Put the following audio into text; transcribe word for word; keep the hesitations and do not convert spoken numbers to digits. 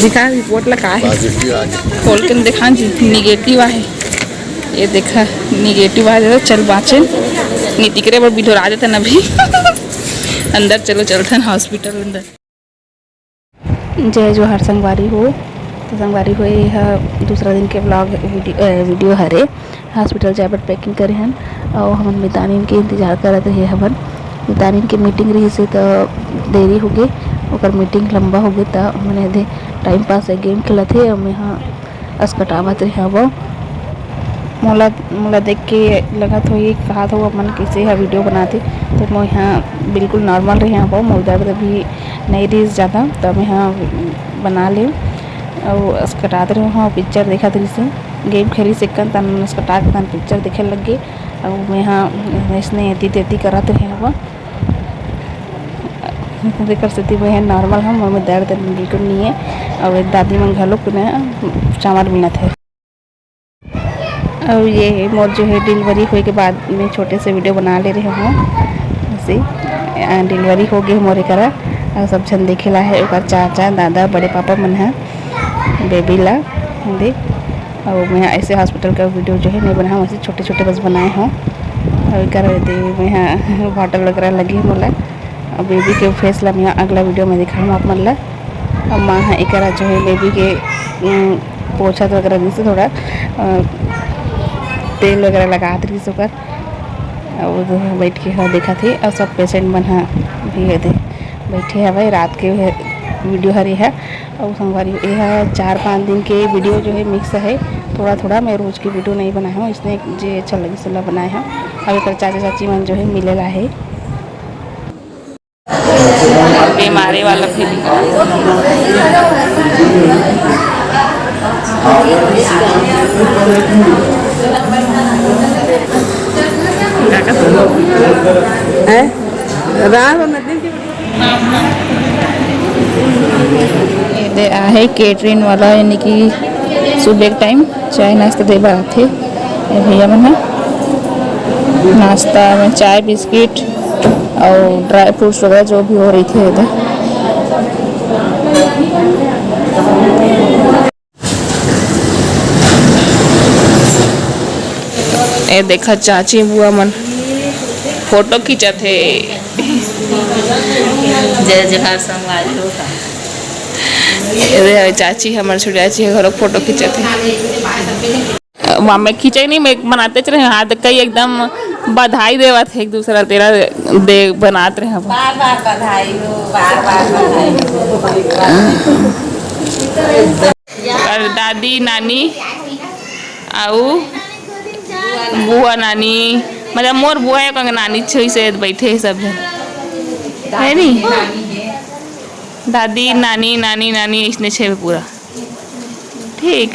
दिखा रिपोर्ट ला का हे। खोल के दिखा जी, निगेटिव आहे। ये देखा, निगेटिव आहे, तो चल बाँचेन। नीति करे बर बिलोरा देते ना अभी। अंदर चलो, चलथन हॉस्पिटल अंदर। जय जोहार संगवारी हो। तो संगवारी हो, ये ह दूसरा दिन के व्लॉग वीडियो, अ, वीडियो हरे। हॉस्पिटल जाए बर पैकिंग करे हन, अउ हमन मितानिन के इंतजार करत रहे हवन। मितानिन के मीटिंग रहिस हे, त देरी होगे, ओकर मीटिंग लंबा होगे, त हमन एदे टाइम पास हे, गेम खेलत हे, अउ मैं ह असकटावत रहे हवं। मोला, मोला देख के लगत होही, कहत हो, "अपन कइसे ह वीडियो बनाथे?" तो मैं ह बिल्कुल नॉर्मल रहे हवं, मोर दर्द भी नइ रहिस जादा, त मैं ह बना लेव। अउ असकटात रहे हवं, पिक्चर देखत रहिस हे, गेम खेलिस एकन, तन असकटा के तन पिक्चर देखे लग गे। अउ मैं ह अइसने एती तेती करत रहे हवं। तेकर सेती मैं ह नॉर्मल हवं, मोर में दर्द बिल्कुल नइ हे। अउ एक दादी मन घलोक मैं ह चावल बीनत हे। अउ ये मोर जो है डिलीवरी होए के बाद मैं छोटे से वीडियो बना ले रहे हवं, जैसे, अ, डिलीवरी हो गए मोर एकरा, अउ सब झन देखे ला है, ओकर चाचा, दादा, बड़े पापा मन ह बेबी ला दे। अउ मैं ऐसे हॉस्पिटल का वीडियो जो है नहीं बनाऊँ, ऐसे छोटे छोटे बस बनाए हवं। अउ एकर दे मैं ह बॉटल वगैरह लगी मोला। अउ बेबी के फेस ला मैं अगला वीडियो में दिखाऊँ आप मन ला। अउ माँ ह एकरा जो है बेबी के, उम, पोछा वगैरह जैसे थोड़ा, अ, तेल वगैरह लगात रहिस ओकर। अउ उधर बैठ के ह देखत हे अउ सब पेशेंट मन ह भी एदे बैठे हवय। रात के वीडियो हरे ह। अउ संगवारी, ये ह चार पाँच दिन के वीडियो जो है मिक्स है, थोड़ा थोड़ा। मैं रोज की वीडियो नहीं बनाए हूँ, इसने जे अच्छा लगे सोला बनाए हूँ। अउ एकर चाचा चाची मन जो है मिले ला है। बीमारी वाला फीलिंग। हैं? रात में दिन के ये दे आहे केटरिंग वाला, यानी कि सुबह के टाइम चाय नाश्ता दे बर आथे। ये भैया मन ह नाश्ता में चाय, बिस्किट और ड्राई फ्रूट्स वगैरह जो भी हो रही थे इधर। ए देखा, चाची बुआ मन फोटो खींचत हे। जय जोहार संगवारी हो। ए दे, चाची, हमर छोटी चाची ह घलोक फोटो खींचत हे। मामे खींचे नहीं, मैं बनाते रहे हाथ, कई एकदम बधाई देवत हे एक दूसरा, तेरा दे बनात रहे हम। बार बार बधाई हो, बार बार बधाई हो। और दादी, नानी, आऊ बुआ, नानी, मतलब मोर बुआ है, नानी छोई से बैठे हैं सब जन, है नी? दादी, नानी, नानी, नानी, इसने छे पूरा। ठीक।